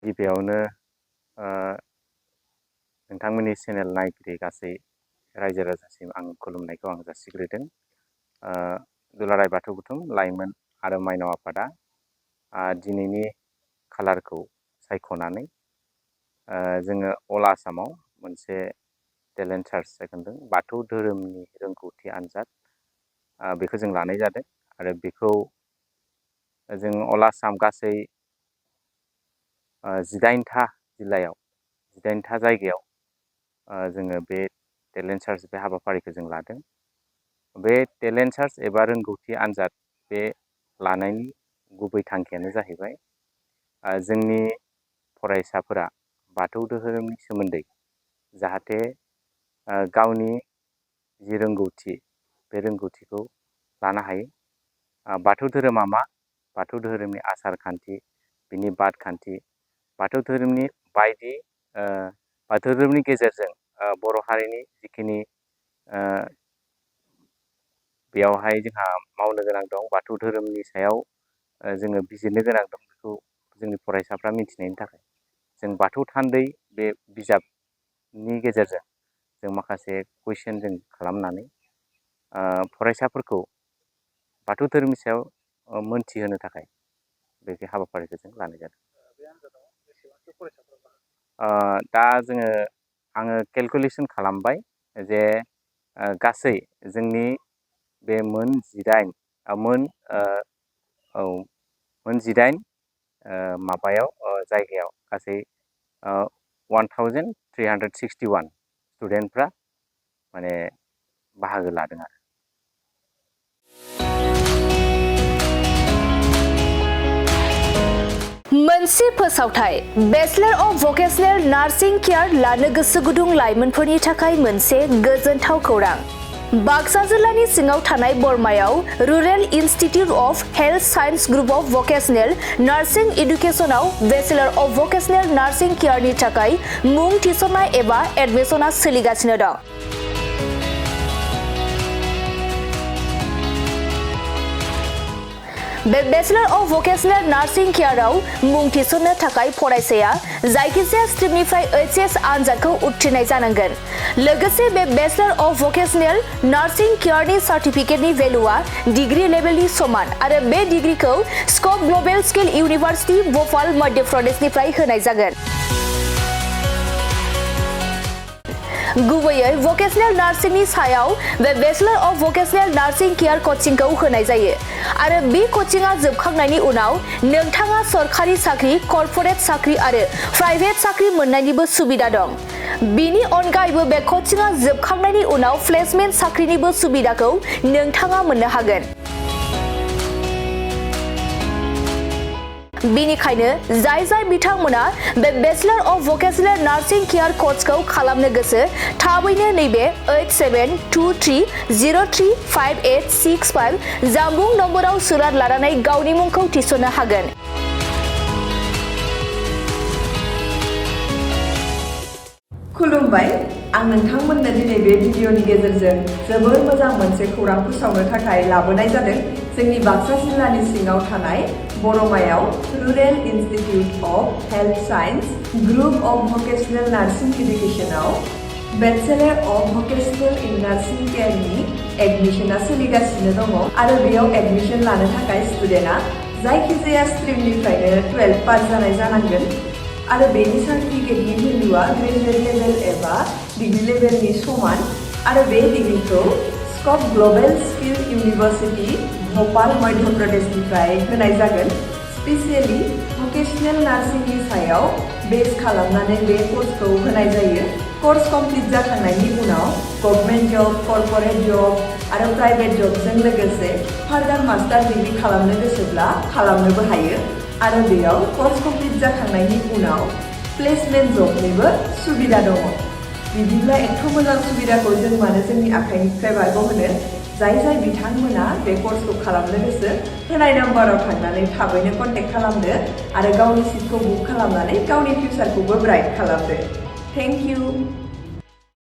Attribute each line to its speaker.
Speaker 1: गिबियावनो नोंथांमोननि चेनेल नायगिरि गासै रायजो राजासिम आं खुलुमनायखौ आं जासिग्रोदों। दुलाराय बाथौ बुथुम लाइमोन आरो माइनाव आफादा दिनैनि खालारखौ सायख'नानै जोङो अल आसामाव मोनसे टेलेन्ट सार्च जागोनदों बाथौ धोरोमनि रोंगौथि आनजाद बेखौ जों लानाय जादों आरो बेखौ जों अल आसाम गासै 18था जिल्लायाव 18था जायगायाव जोङो बे टेलेन्ट सार्च बे हाबाफारिखौ जों लादों। बे टेलेन्ट सार्च एबा रोंगौथि आनजाद बे लानायनि गुबै थांखियानो जाहैबाय जोंनि फरायसाफोरा बाथौ धोरोमनि सोमोन्दै जाहाथे गावनि जि रोंगौथि बे रोंगौथिखौ लानो हायो। बाथौ धोरोमा मा, बाथौ धोरोमनि आसार खान्थि, बिनि बाद खान्थि, बाथौ धोरोमनि बायदि बाथौ धोरोमनि गेजेरजों बर' हारिनि जिखिनि बेयावहाय जोंहा मावनो गोनां दं, बाथौ धोरोमनि सायाव जोङो बिजिरनो गोनां दं, बेखौ जोंनि फरायसाफ्रा मिथिनायनि थाखाय जों बाथौ थान्दै बे बिजाबनि गेजेरजों जों माखासे कुइसन जों खालामनानै फरायसाफोरखौ बाथौ धोरोमनि सायाव मोनथिहोनो थाखाय बे हाबाफारिखौ जों लानाय जादों। दा आङो केलकुलेसन खालामबाय जे गासै जोंनि बे मोन 18 माबायाव जायगायाव गासै 1361 स्टुडेन्टफ्रा माने बाहागो लादों आरो।
Speaker 2: मोनसे फोसावथाय bachelor of vocational nursing care लानो गोसो गुदुं लाइमोनफोरनि थाखाय मोनसे गोजोनथाव खौरां। बाक्सा जिल्लानि सिङाव थानाय बरमायाव rural institute of health science group of vocational nursing एडुकेशनाव बेचलर अफ भकेशनेल नार्सिं केयारनि थाखाय मुं थिसननाय एबा एडमिशना सोलिगासिनो दं। बे बेचलर अफ भकेशनेल नार्सिं केयाराव मुं थिसननो थाखाय फरायसाया जायखिजाया स्ट्रिमनिफ्राय एचएस आनजादखौ उथ्रिनाय जानांगोन। लोगोसे बे बेचलर अफ भकेशनेल नार्सिं केयारनि सार्टिफिकेटनि भेलुआ डिग्री लेभेलनि समान आरो बे डिग्रीखौ scope global skill university Bhopal Madhya प्रदेशनिफ्राय होनाय जागोन। गुबैयै भकेशनेल नार्सिंनि सायाव बे bachelor of vocational nursing care कचिंखौ होनाय जायो आरो बे कचिंआ जोबखांनायनि उनाव नोंथाङा सरखारि साख्रि, कर्परेट साख्रि आरो प्राइभेट साख्रि मोननायनिबो सुबिदा दं। बिनि अनगायैबो बे कचिंआ जोबखांनायनि उनाव प्लेसमेन्ट साख्रिनिबो सुबिदाखौ नोंथाङा मोननो हागोन। बेनिखायनो जाय बिथांमोना बे bachelor of vocational nursing care कर्सखौ खालामनो गोसो थाबैनो नैबे 8723035865 जानबुं नम्बराव सुलाद लानानै गावनि मुंखौ थिसननो हागोन।
Speaker 3: खुलुमबाय, आं नोंथांमोननो दिनै बे भिडिअनि गेजेरजों जोबोर मोजां मोनसे खौरां फोसावनो थाखाय लाबोनाय जादों। जोंनि बाक्सा जिल्लानि सिङाव थानाय बरमायाव rural institute of health science group of vocational nursing एडुकेशनाव bachelor of vocational in nursing केयारनि एडमिशना सोलिगासिनो दङ आरो बेयाव एडमिशन लानो थाखाय स्टुडेन्टआ जायखिजाया स्ट्रिमनिफ्रायनो 12 पास जानाय जानांगोन आरो बेनि सार्टिफिकेटनि भेलुआ ग्रेजुवेट लेभेल एबा डिग्री लेभेलनि समान आरो बे डिग्रीखौ scope global skill university Bhopal Madhya प्रदेशनिफ्राय होनाय जागोन। स्पेसियेलि भकेशनेल नार्सिंनि सायाव बेस खालामनानै बे कर्सखौ होनाय जायो। कर्स कमप्लिट जाखांनायनि उनाव गभर्नमेन्ट जब, कर्परेट जब आरो प्राइभेट जबजों लोगोसे फार्दार मास्टार डिग्री खालामनो गोसोब्ला खालामनोबो हायो आरो बेयाव कर्स कमप्लिट जाखांनायनि उनाव प्लेसमेन्ट जबनिबो सुबिदा दङ। बिदिब्ला एथ' मोजां सुबिदाखौ जों मानो जोंनि आखाइनिफ्राय बारग'होनो? जाय बिथांमोना बे कर्सखौ खालामनो गोसो होनाय नाम्बाराव थांनानै थाबैनो कन्टेक्ट खालामदो आरो गावनि सिटखौ बुक खालामनानै गावनि फिउचारखौबो ब्राइट खालामदो। Thank you.